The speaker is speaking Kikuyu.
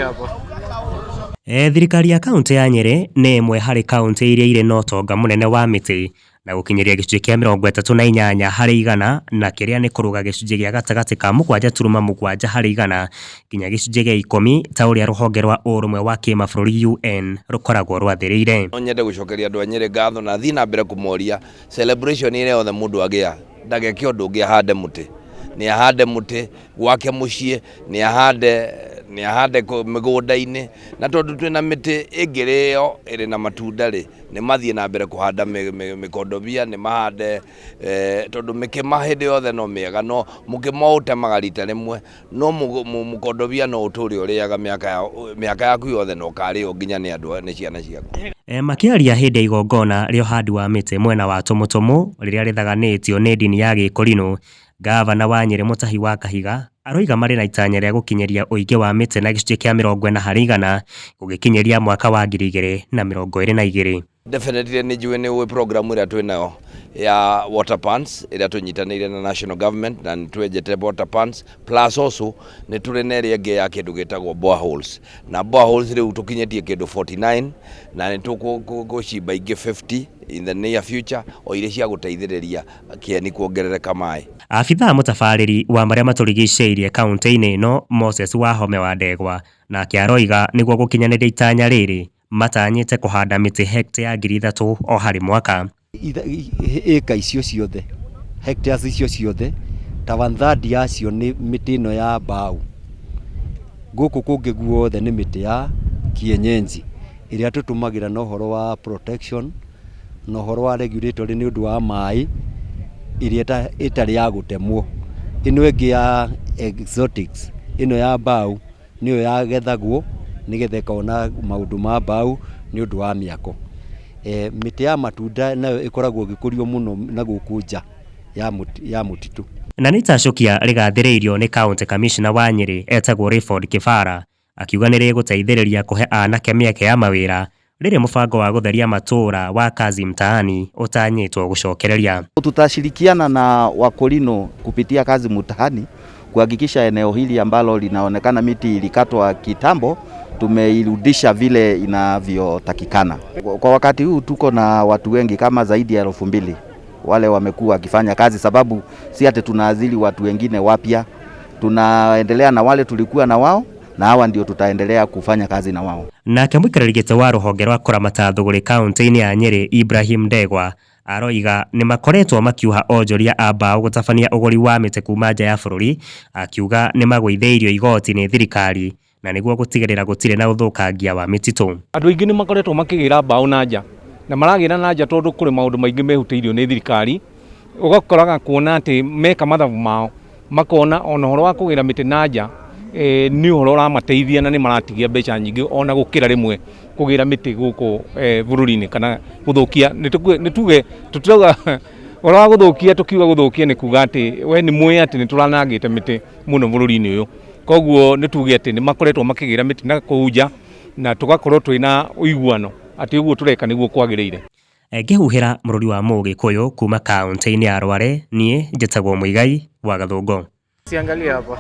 Hapa. Thirikari ya kaunti ya Nyeri nĩ ĩmwe harĩ kaunti iria irĩ na ũtonga mũnene wa mĩtĩ na gũkinyĩria gĩcunjĩ kĩa 38% na kĩrĩa nĩ kũrũga gĩcunjĩ gĩa gatagatĩ ka 7.7% nginya gĩcunjĩ gĩa 10 ta ũrĩa rũhonge rwa ũrũmwe wa kĩmabũrũri UN rũkoragwo rwathĩrĩire. No nyende gũcokeria andũ a Nyĩrĩ ngatho na thiĩ na mbere kũmoria celebration ĩrĩa yothe mũndũ agĩa ndageke ũndũ ũngĩ, ahande mũtĩ, nĩ ahande mũtĩ gwake mũciĩ, nĩ ahande mĩgũnda-inĩ, na tondũ twĩna mĩtĩ ĩngĩrĩo ĩrĩ na matunda rĩ, nĩ mathiĩ na mbere kũhanda mĩkondobia, nĩ mahande tondũ mĩkĩma hĩndĩ yothe no mĩega, no mũkĩma ũtemaga rita rĩmwe, no mũkondobia no ũtũre ũrĩaga mĩaka yaku yothe na ũkarĩo nginya nĩ andũ, nĩ ciana ciaku. Makĩaria hĩndĩ ya igongona rĩa ũhandi wa mĩtĩ mwena wa Tũmũtũmũ rĩrĩa rĩthaganĩtio nĩ ndini ya Gĩkũrinũ, Gavana wa Nyĩrĩ Mũtahi wa Kahiga aroiga marĩ na itanya rĩa gũkinyĩria ũingĩ wa mĩtĩ na gĩcunjĩ kĩa 40% gũgĩkinyĩria mwaka wa 2022. Definitely nĩ njũĩ nĩ ũĩ program ĩrĩa twĩ nayo ya water pans ĩrĩa tũnyitanĩire na national government, na nĩ twenjete water pans, plus also nĩ tũrĩ na ĩrĩa ĩngĩ ya kĩndũ gĩtagwo boreholes, na boreholes rĩu tũkinyĩtie kĩndũ 49 na nĩ tũgũcimba ingĩ 50 in the near future, o iria cia gũteithĩrĩria kĩeni kuongerereka maĩ. Abithaa mũtabarĩri wa marĩa matũrigicĩirie kaunti-inĩ ĩno Moses Wahome wa Ndegwa nake aroiga nĩguo gũkinyanĩria itanya rĩrĩ matanyĩte kũhanda mĩtĩ hekta 3,000 o harĩ mwaka. Ĩka icio ciothe, hectares icio ciothe, ta one third yacio nĩ mĩtĩ ĩno ya mbaũ. Gũkũ kũngĩ guothe nĩ mĩtĩ ya kienyeji ĩrĩa tũtũmagĩra na ũhoro wa protection na ũhoro wa regulatory nĩ ũndũ wa maĩ, ĩrĩa ĩtarĩ ya gũtemwo. Ĩno ĩngĩ ya exotics, ĩno ya mbaũ, nĩyo yagethagwo nĩgetha ĩkona maũndũ ma mbaũ nĩ ũndũ wa mĩako. Mĩtĩ ya matunda nayo ĩkoragwo ĩgĩkũrio mũno na gũkũ nja ya mũtitũ. Na nĩ itacũkia rĩgathĩrĩirio nĩ county commissioner wa Nyĩrĩ etagwo Rayford Kĩbara, akiuga nĩ rĩgũteithĩrĩria kũhe anake mĩeke ya mawĩra rĩrĩ mũbango wa gũtheria matũũra wa Kazi Mtaani ũtanyĩtwo gũcokereria. Tutashirikiana na Wakorino kupitia Kazi Mtaani kuhakikisha eneo hili ambalo linaonekana miti ilikatwa kitambo tumeirudisha vile inavyotakikana. Kwa wakati huu tuko na watu wengi kama zaidi ya 2,000 wale wamekuwa wakifanya kazi, sababu si ati tunaajiri watu wengine wapya, tunaendelea na wale tulikuwa na wao na hawa ndio tutaendelea kufanya kazi na wao. Nake mũikarĩri gĩtĩ wa rũhonge rwa kũramata thũgũrĩ kaunti-inĩ ya Nyĩrĩ Ibrahim Ndegwa aroiga nĩ makoretwo makiuha onjoria a mbaũ gũtabania ũgũri wa mĩtĩ kuma nja ya bũrũri, akiuga nĩ magũithĩirio igoti nĩ thirikari na nĩguo gũtigĩrĩra gũtirĩ na ũthũkangia wa mĩtitũ. Andũ aingĩ nĩ makoretwo makĩgĩra mbaũ na nja, na maragĩra na nja tondũ kũrĩ maũndũ maingĩ mehutĩirio nĩ thirikari, ũgakoraga kuona atĩ meka mathabu mao makona ona ũhoro wa kũgĩra mĩtĩ na nja nĩ ũhoro ũramateithia na nĩ maratigia mbeca nyingĩ ona gũkĩra rĩmwe kũgĩra mĩtĩ gũkũ bũrũri-inĩ kana gũthũkia. Nĩ tuge tũtirauga ũhoro wa gũthũkia, tũkiuga gũthũkia nĩ kuga atĩ we nĩ mũĩ atĩ nĩ tũranangĩte mĩtĩ mũno bũrũri-inĩ ũyũ, koguo nĩ tuge atĩ nĩ makoretwo makĩgĩra mĩtĩ na kũu nja na tũgakorwo twĩna ũiguano atĩ ũguo tũreka nĩguo kwagĩrĩire. Ngĩhuhĩra mũrũri wa Mũgĩkũyũ kuma kaunti-inĩ ya Rware, niĩ njĩtagwo Mũigai wa Gathũngũ. Siangalia hapa.